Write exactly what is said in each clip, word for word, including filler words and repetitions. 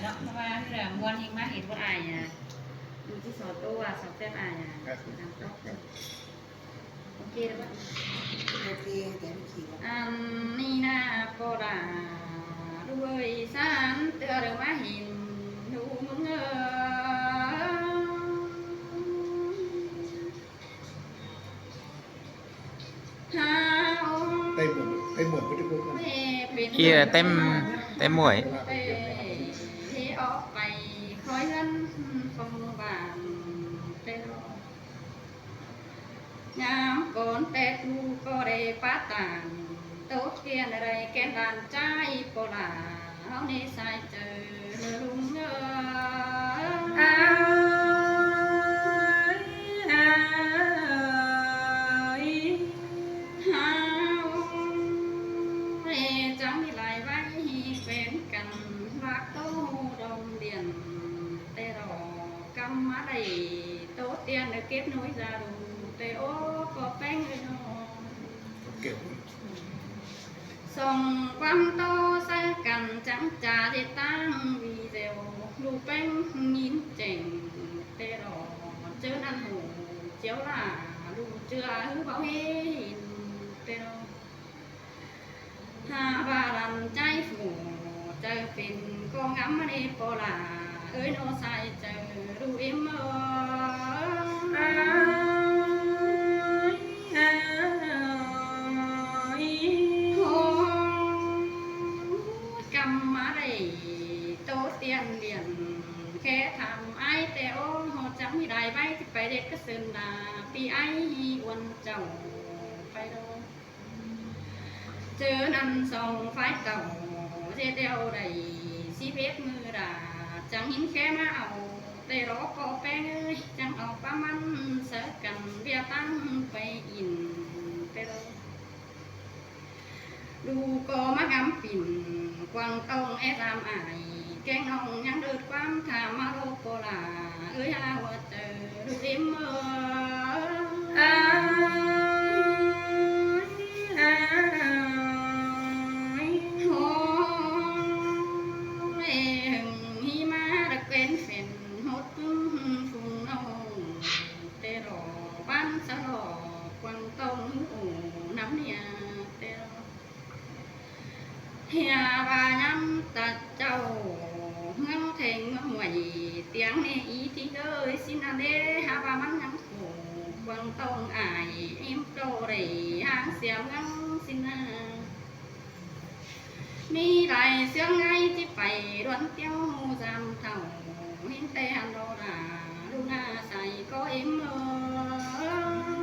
เนาะ เพราะว่าเฮือม่วนแฮงมาเห็นว่าอ้ายอะ อยู่ที่สอโต้อะ สอแฟบอ้ายอะ ครับ โอเคแล้วปะ โอเค แต่ไม่ขี่แล้ว อันนี้นะ ปอดา ลูกเอ้ย สันเตื้อเด้อ มาเห็นลูกมึงเอ้ย Tây Muội, Tây Muội với Trung Quốc. Ý là Tây, Tây Muội. Ngắm con té tu có để phá tan, tổ tiên ở đây kén đàn trai pô là. Háo nê sai chơ lơ lung ơi. Ơi, ơi. Háo nê chắng đi lai vay pên căn, bác tô hô đồng điện, tê đỏ căm má đẩy, tổ tiên đã kết nối gia đình, tê ô có peng người nó. Song quăm tô sai căn chắng chả dễ tăng vì dèo, lu peng nhìn chèng tê đỏ, chớ năn hổ chiếu là lu chưa hứ báo hê hình tê đỏ. Hà và lăn chai phủ, chai phìn cô ngắm đi pô là, ơi nô sai chơ lu im ơi. Ơi, ơi, ơi. Hô, căm má đẩy, tô tiên điện, khé thăm ai tê ô, hô chăm hi đài bay, thì phải đẹp cái sơn là, pi ai hi uôn chầu, phải đâu. Chớ năn song phái tàu, dê đeo đẩy, xí bếp ngư đà, chắng hin khé má ảo, tê ró có pé ngơi, chắng ảo pá măn, sớ căn bia tăng, phải in, tê ró. Lu có má ngắm phìn, quăng tông é giam ải, keng nong nhắn đợt quăm, thả má lô cô là, ơi ha, hùa chơ, lu im ơi. Ơi, ơi. Hô, ê, hưng hi má đã quên phìn, hốt tưng phùng nông, tê rò, bán xã rò, quăng tông hư ổ, nắm nia, tê rò. Hia ba nhắm ta châu, ngưỡng thêng ngưỡng muội, tiếng nê ý thì ơi, xin ăn đê, ha ba mắn nhắm khổ, quăng tông ải, im trô đẩy, hang xiêm ngưỡng xin ăn. Mi lai sướng ngay, chỉ phải đoán tiêu, giam thảo, hin tê hàn đô đà, lu na sai có im ơi.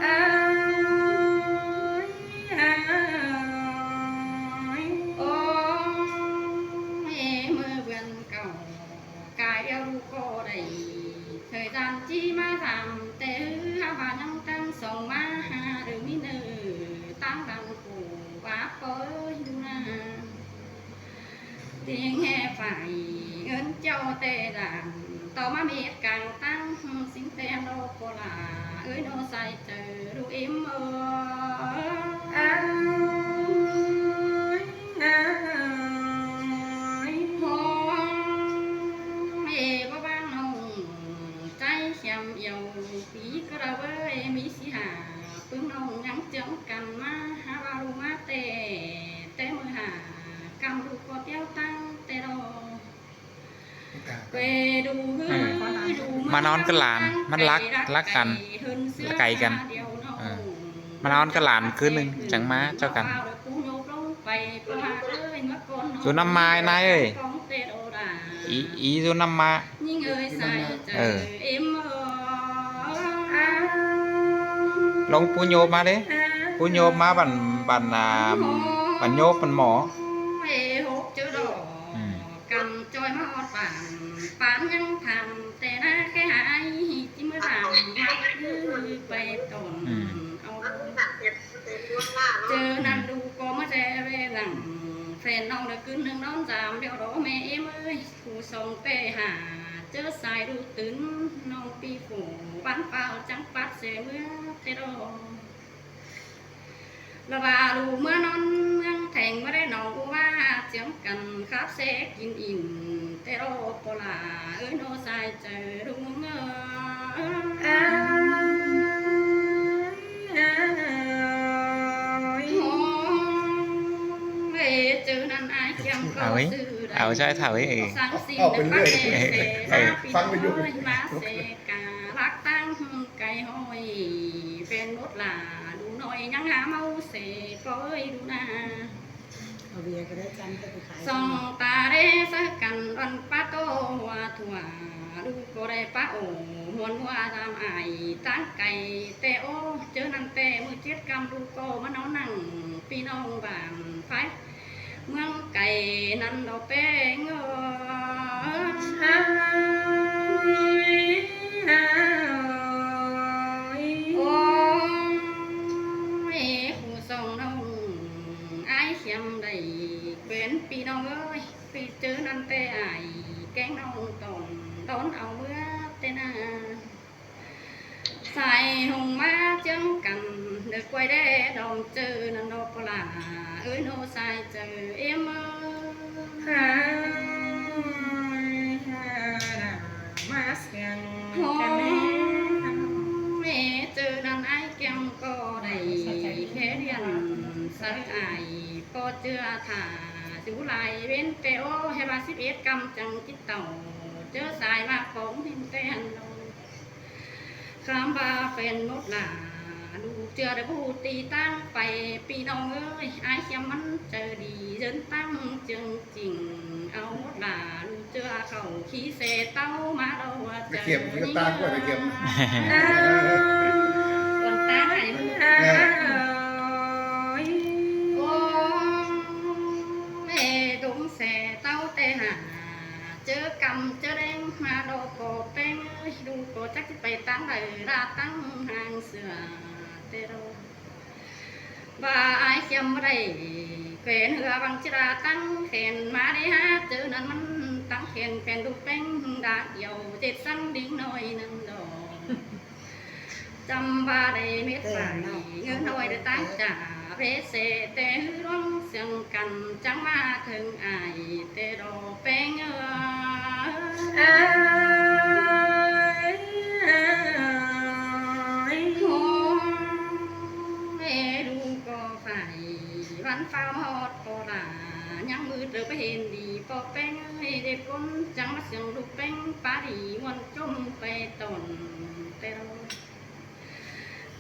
Ơi, ơi. Ôi, mơ vườn cầu, cái đeo lu cô đẩy, thời gian chi má thảm, tê hư ha ba nhắm tăng sông má ha, đừng mi nơ, tăng đằng khổ, bá pơ, lu na. Tiếng hè phải ơn châu tê đàn, tàu má miệt càng tăng, xin tê nô cô là, ơi nô sai chơ, lu im ơi. Ơi, ơi. Hô, ê, bá bang nông, cháy khiêm yêu, phí cơ đà vơi, mi xí hà, pưng nông nhắn chướng căn má, ha ba lu má tê, tê mơ hà, căm lu có tiêu tăng, tê đô. Quê đu hư, đu mơ มานอนกับหลาน มันรัก รักกัน ไกลกัน เออ มานอนกับหลานคืนหนึ่ง จังมาเจ้ากัน อยู่น้ำมาไอ้นายเอ้ย อี อีอยู่น้ำมา เออ ลงปูโยบมาเด้ ปูโยบมาบัน บัน อ่า บันโยบบันหมอ อืม กันจอยมาฮอดบ้าน ปานยังทำแต่หน้าแค่หาย จิเมื่อทำมาคือไปตน อืม เอา เจอนั่นดูก็มาแจเวหลัง แฟนน้องเดินขึ้นหนึ่งนอนสาม เดี๋ยวรอแม่เอ็มเอ้ย ผู้ส่งไปหา เจอสายดูตื่น น้องปีฝู บ้านเปล่าจังปัดเสเมื่อเทดอ ละว่าลูกเมื่อนอนเมืองแทง เมื่อได้น้องอุว่าเจียงกัน ครับเสกินอิ่ม แต่รอ ꞌPo ꞌlạ ới ꞌnớ sai chaư ꞌlung ới. Ôi, ꞌchớ ꞌnặn ải ꞌkiêm ꞌcọ áo ấy, sư áo đảy dai thảo ấy. Sắng xin áo đảy pay ꞌlới. Ê, ê. Pay ꞌlới dú. Ôi, ꞌmá ꞌsê cá lắc ꞌtáng cai ꞌhọi, ꞌpén mốt ꞌlạ ꞌlụk ꞌnọi ꞌnhắng hák ꞌmáu ꞌsê ꞌpo ới ꞌlụk ꞌna. Song ta đé sáư căn ꞌvắn pá ꞌtố hua thua, ꞌlụk ꞌcọ đảy pá ổ muôn ꞌmứa dăm ải ꞌtáng cai. Té ꞌo, ꞌchớ ꞌnặn té ꞌmự chết ꞌcắm ꞌlụk ꞌcọ ꞌmá ꞌnọ nẳng ꞌpi ꞌnọng bản phái ꞌmướng cai ꞌnặn đo ꞌpéng ơi. Ôi, ôi, phủ song ꞌnọng ải ꞌkiêm đảy ꞌquến ꞌpi ꞌnọng ới. ꞌPi ꞌchớ ꞌnặn té ải kéng ꞌnọng tỏn đón au ꞌmứa té ꞌna. Sai hông ꞌmá ꞌchướng căn, đảy quay đé đom ꞌchớ ꞌnặn đo ꞌpo ꞌlạ ới ꞌnớ sai chaư ꞌếm ới. Ôi, ꞌmá siêng căn ới. Ôi, ꞌchớ ꞌnặn ải ꞌkiêm ꞌcọ đảy khé điên sắt ải ꞌpo ꞌchưa thả dú lai ꞌvến té ꞌo, ꞌhứ ꞌva síp ết ꞌcắm chắng chít tảu, ꞌchớ sai ꞌmá phóng ꞌhịn té ꞌnặn đo. Khắm ꞌva ꞌpén mốt ꞌlạ ꞌlụk ꞌchưa đảy bú ti ꞌtáng pay ꞌpi ꞌnọng ới, ải ꞌkiêm ꞌmắn chaư đi ꞌdớn ꞌtáng ꞌchương ching au mốt ꞌlạ ꞌlụk ꞌchưa khảu khí ꞌsê ꞌtáo ꞌmá đo hua chaư. Ải ꞌkiêm ꞌcọ ꞌtáng ꞌquá ải ꞌkiêm. Ôi, ꞌtáng ải ꞌmắn. Ôi, ôi, ê, đúng ꞌsê ꞌtáo té hả. ꞌChớ ꞌcắm ꞌchớ ꞌlẹng ꞌmá đo ꞌpo ꞌpéng ới, ꞌlụk ꞌcọ chắc ꞌchí pay ꞌtáng đảy ꞌlạ ꞌtáng hang sửa té đo. ꞌVa ải ꞌkiêm đảy ꞌquến ꞌhứa ꞌvắng ꞌchí ꞌlạ ꞌtáng khen ꞌmá đảy hák, ꞌchớ ꞌnặn ꞌmắn ꞌtáng khen khen ꞌlụk ꞌpéng đa điêu chết sắng đính ꞌnọi ꞌnặn đo. Chăm ꞌva đảy mết phải ꞌngớn ꞌnọi đảy ꞌtáng chả phé ꞌsê té ꞌhứ ꞌluống siêng căn chắng ꞌmá thơng ải té đo ꞌpéng ơi. Ôi, ê, ꞌlụk ꞌcọ phải ꞌvắn ꞌpháo ꞌhọt ꞌpo ꞌlạ, ꞌnhắng ꞌmự ꞌtớ pay hên đi ꞌpo ꞌpéng ơi, đảy ꞌcốn chắng ꞌmá siêng ꞌlụk ꞌpéng pá đi muôn ꞌchốm pay tỏn té đo.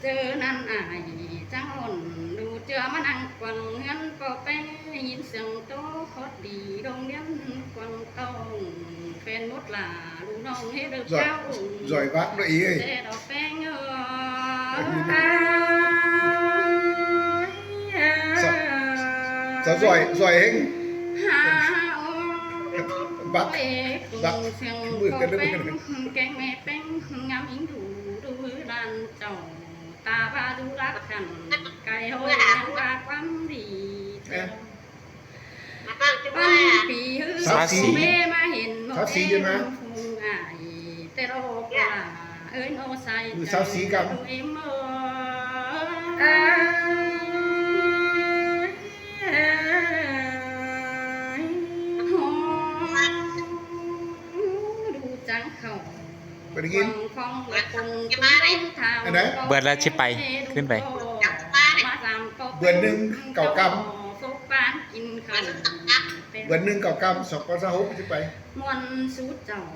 ꞌChớ ꞌnặn ải chắng ôn ꞌlụk ꞌchưa ꞌmá ꞌnăng quăng ꞌngớn ꞌpo ꞌpéng, ꞌnhính siêng ꞌtố khót đi đông điến quăng tông ꞌpén mốt ꞌlạ ꞌlụk ꞌnọng ꞌhế đớp. Giỏi, cháo giỏi bác đấy ý ơi. Té đo ꞌpéng ơi. Sao, sao giỏi, giỏi hên. Hả, ôi. Bác, ôi, bác, cùng siêng ꞌmự ꞌpo cái đấy ꞌpéng, kéng ꞌme ꞌpéng, ngắm ính đủ, đủ đàn chầu. Ta ꞌva du đắc khăn, cai ꞌhội ꞌnhắng ꞌva quắm đi. Ê. Băn pí ꞌhứ sáo sí. Mê ꞌmá hên ꞌmá sáo sí ꞌmá. Phung ải té đo ꞌpo ꞌlạ ới ꞌnớ sai ꞌmự sáo sí ꞌcắm. Ới ꞌmớ. Ôi, ꞌlụk chắng khảu. Ꞌcọ đảy ꞌnghín. Ơ, bươn ꞌlạ ꞌchí pay, ꞌcứn pay. Bươn ꞌnưng cảu ꞌcắm. Bươn ꞌnưng cảu ꞌcắm, song ꞌcọ sáo hốc ꞌchí pay. Muôn sú chảu,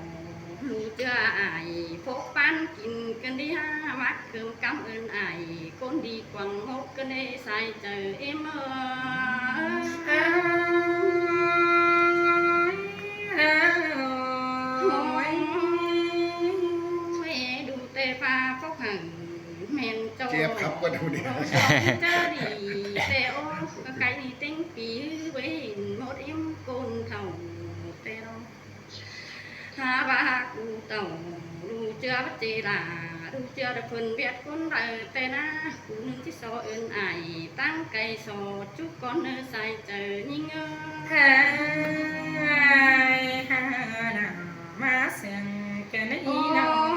ꞌlụk ꞌchưa ải, phốc ꞌpán kin ꞌcứn đi hák, mák khưm ꞌcắm ơn ải, ꞌcốn đi quăng hốc ꞌcứn đảy sai chaư ꞌếm ơi. Ôi, ôi, ꞌlụk té ꞌva phốc hảư ꞌmen ꞌchọ. Chép khắp ꞌquá ꞌnụ đi. Chớ đi té ꞌo, ꞌcọ khay đi ꞌtếng pí ꞌhứ ꞌvới hên mốt ꞌếm ꞌcốn thảu té ꞌlo. Hák ꞌva ꞌhụ tảu, ꞌlụk ꞌchưa báu ꞌchí lả, ꞌlụk ꞌchưa đảy phân biệt ꞌcốn đaư té ꞌná, ꞌcú ꞌnưng ꞌchí so ơn ải, ꞌtáng cai so, chúc con ꞌnớ sai chaư ꞌnhính ơi. Ơi, ha, nả, ꞌmá siêng ken ꞌnị nả. Ôi,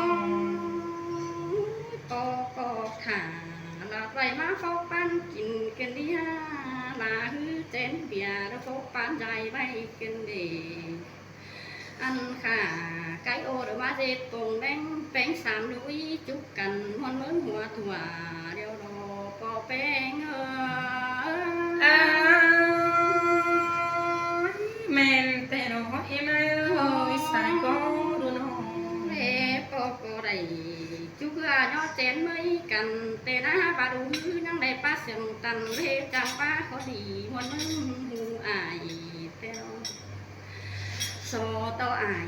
ꞌcọ ꞌcọ thả, lả ꞌvạy ꞌmá phốc ꞌpán kin ken đi hák, lả ꞌhứ chén bia, lả phốc ꞌpán dai ꞌvạy ken đi. Ăn khả, cái ô đơ ꞌmá ꞌdệt pông đen, ꞌpéng sam đu ꞌí chúc căn, ꞌmuôn ꞌmớng hua thua, điêu đo ꞌpo ꞌpéng ơi. Ơi, ꞌmen ꞌtẹ ꞌnọ ꞌi ꞌmá ơi, sai ꞌcọ đu ꞌnọ. Ê, ꞌpo ꞌcọ đảy chúc ꞌa ꞌnhó chén ꞌmới căn, ꞌtẹ ꞌná ꞌva đu ꞌhứ ꞌnhắng đảy ꞌpá siêng tăn, ꞌvế chắng ꞌva khó đi, ꞌmuôn ꞌmớng hu ải ꞌtẹ ꞌnọ. So ꞌto ải,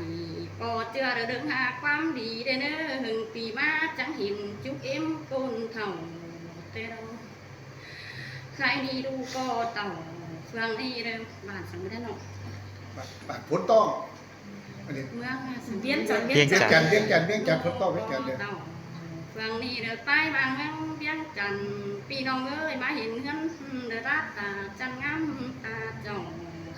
ꞌpo ꞌchưa đơ đơng ha ꞌquám đi đê ꞌnớ, ꞌhưng pi ꞌmá chắng hên chúc ꞌếm ꞌcốn thảu ꞌtẹ ꞌnọ. Khai đi đu ꞌpo tảu, phường đi đơ, bản săng đe ꞌnọ. Bản, bản Phốn Tong. ꞌMướng, à, ꞌviếng chăn, ꞌviếng chăn, ꞌviếng chăn, ꞌviếng chăn Phốn Tong, ꞌviếng chăn đe. Tảu. Phường đi đơ ꞌpái ꞌva ꞌmướng ꞌviếng chăn, ꞌpi ꞌnọng ơi, ꞌmá hên ꞌhướn đơ đát ta chăn ngắm ta chảu,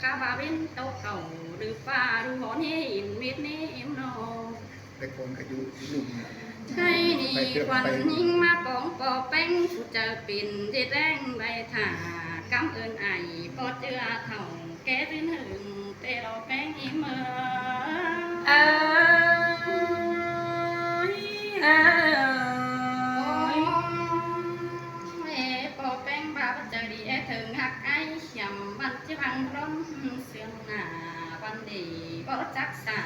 khá ꞌva ꞌvến tốc tảu, đư ꞌpá đu hón hên mết ꞌnê ꞌếm ꞌnọ. Đảy con ꞌa dú ꞌnung. Khai đi khuôn ꞌhính ꞌmá pong ꞌpo ꞌpéng, phủ chaư pên ꞌdệt ꞌlẹng đảy thả, căm ơn ải ꞌpo ꞌchưa thảu, ké ꞌdến ꞌhưng ꞌtẹ ꞌlọ ꞌpéng ꞌếm ơi. Ơi, ơi. Ôi, ê, ꞌpo ꞌpéng ꞌva ꞌpá chaư đi é thơng ꞌhặc ải, hiêm ꞌvắn ꞌchí ꞌvăng ꞌlóm siêng nả, ꞌvắn đi báu chắc sả,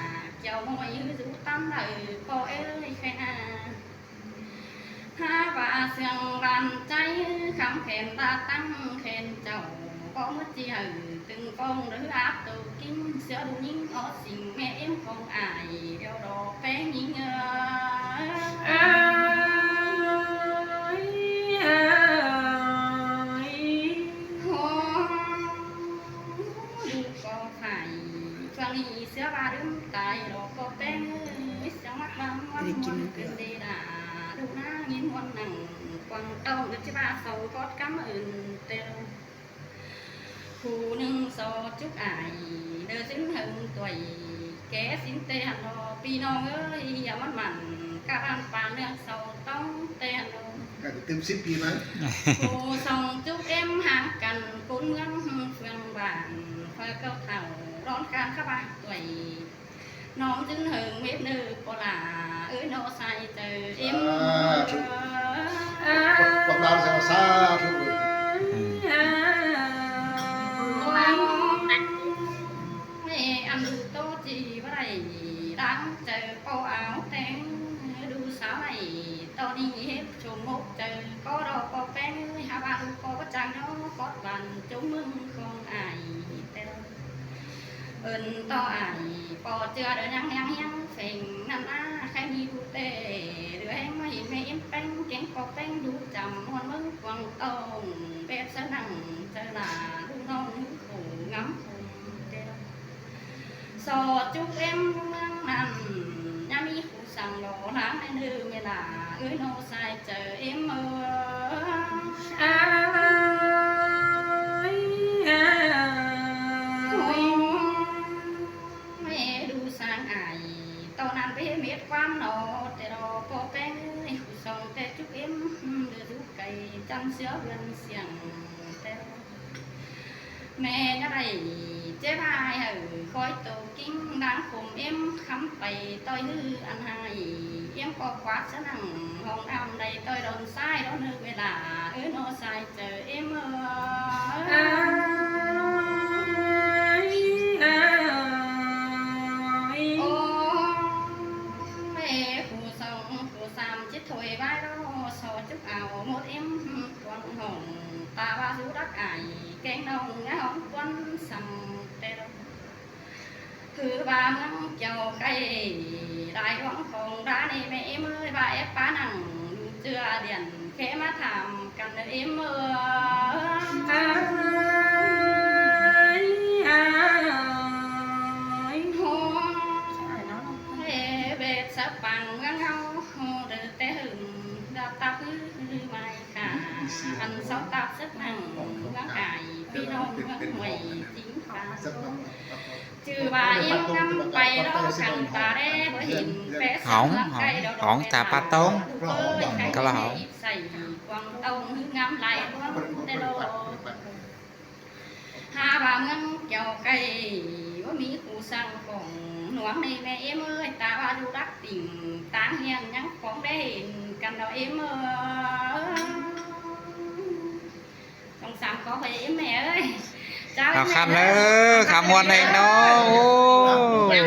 kiêu ꞌmội ꞌhứ dú tắm đảy ꞌpo ới khen a. Hák ꞌva siêng ꞌvắn ꞌchái, khắm khen ta tắng khen chảu, báu ꞌmá ꞌchí hảư tưng pong đơ ꞌhứ áp tô ꞌkính, ꞌsứa đu ꞌnhính ók sing ꞌmẹ ꞌếm khong ải, điêu đo ꞌpéng ꞌnhính ơi. Ơi, ơi. Hô, đu ꞌpo phải, phường đi ꞌsứa ꞌva đưm tai ꞌlọ ꞌpo ꞌpéng ơi, siêng ꞌmặc ꞌvăng ꞌmuôn ꞌcứn đê đa, đu ꞌná ꞌnghín ꞌmuôn nẳng, quảng tông đơ ꞌchí ꞌva song ꞌcót căm ơn ꞌtẹ ꞌlọ. Phủ ꞌnưng so chúc ải, đơ ꞌdến ꞌhưng tuổi, ké sín ꞌtẹ hăn ꞌnọ, ꞌpi ꞌnọng ơi, hiêm ꞌmắn mẳn, cá ꞌváng pang ꞌnương so tóng ꞌtẹ hăn ꞌnọ. Cả cái tưm síp pi ꞌmá. Phủ song chúc ꞌếm háng căn, ꞌcốn ꞌmướng phường bản, khỏi cốc thảu, ꞌlón khan cá ꞌváng tuổi. ꞌNọng ꞌdến ꞌhưng mết ꞌnư ꞌpo lả, ới ꞌnọ sai chaư ꞌếm. Sa thú. Quảng Nam sa, sa thú. Ê, ăn đu ꞌtố ꞌchí ꞌva đảy, láng chaư ꞌpo áo ꞌteng, đu sáo đảy, ꞌto đi hếp chôm hốc chaư, ꞌcọ đo ꞌpo ꞌpéng, hák ꞌva đu ꞌpo ꞌchăng ꞌnhó, ꞌpọt bản chốn ꞌmướng khong ải ꞌtẹ ꞌlọ. Ơn ꞌto ải, ꞌpo ꞌchưa đơ ꞌnhắng ꞌnéng hiếng pheng ꞌnặn ꞌná, khai đi đu ꞌtẹ, đơ ꞌhéng ꞌmá hên ꞌmẹ ꞌếm ꞌpéng, kéng ꞌpo ꞌpéng đu chăm, ꞌmuôn ꞌmướng quảng tông, bếp sớ nẳng, chaư lả, đu ꞌnọng ꞌhứ khổ, ngắm khổ ꞌtẹ ꞌlọ. So chúc ꞌếm ꞌmướng ꞌnặn, ꞌnhá ꞌmí khủ săng lo lắng ꞌnê ꞌnư ꞌmẹ lả, ới ꞌnọ sai chaư ꞌếm ơi. Ơi, ơi. Ê, đu sang ải, ꞌto ꞌnặn báu mết ꞌquám ꞌnọ, ꞌtẹ ꞌlọ ꞌpo ꞌpéng ơi, khủ săng ꞌtẹ chúc ꞌếm, đơ dú cay chăm ꞌsứa ꞌhướn siêng ꞌtẹ ꞌlọ. ꞌMẹ ꞌnhá đảy ꞌchế ꞌva ai hảư khói tô ꞌkính đang khôm ꞌếm khắm pay ꞌtoi ꞌhứ ăn ꞌhại ꞌếm ꞌpo ꞌquát ꞌsớ nẳng hong đăm đảy ꞌtoi đon sai đon ꞌnư ꞌmẹ lả ới ꞌnọ sai chaư ꞌếm ơi. Ơi, ơi. Ôi, ê, khủ song khủ sam chết thôi vai đó, so chúc áo mốt ꞌếm quăng hỏng, ta ꞌva dú đắc ải, kéng ꞌnọng ngá hóng ꞌquán săng ꞌtẹ ꞌlọ. Thứ ꞌva ꞌmướng Kiêu Khay, lai ꞌluống khong đá ꞌnê ꞌmẹ ꞌếm ơi, ꞌva ép pá nẳng, đu ꞌchưa điện, khé ꞌmá tham căn ꞌnớ ꞌếm ơi. Ơi, ơi. Hô, ê, bết sáo pang ꞌmướng ꞌháu, hô, đơ té hưng, đa táp ꞌhứ ꞌhứ mai khả, ăn sáu táp sớt nẳng, ꞌmướng ải, ꞌpi ꞌnọng ꞌmướng ꞌmạy chính khả. Chứ ꞌva ꞌếm ngắm pay ꞌló căn ta đé báu hên pé sáo ꞌmướng cay đó. Hỏng, hỏng, ta pát tông. Ơi, cá ꞌva hỏng. Ꞌsạy quảng tông ꞌhứ ngắm lai ꞌluống té ꞌlọ. Hák ꞌva ꞌmướng Kiêu Khay, ꞌmí khu săng khong ꞌluống ꞌnị ꞌme ꞌếm ơi, ta ꞌva ꞌlụk đắc tỉnh ꞌtáng ꞌhiên ꞌnhắng khong đảy hên căn lo ꞌếm ơi. Song sam khó ꞌhới ꞌếm ꞌme ơi. Chao ꞌếm ꞌme ꞌnớ. Kham ꞌmuôn ꞌnị ꞌnớ. Ôi.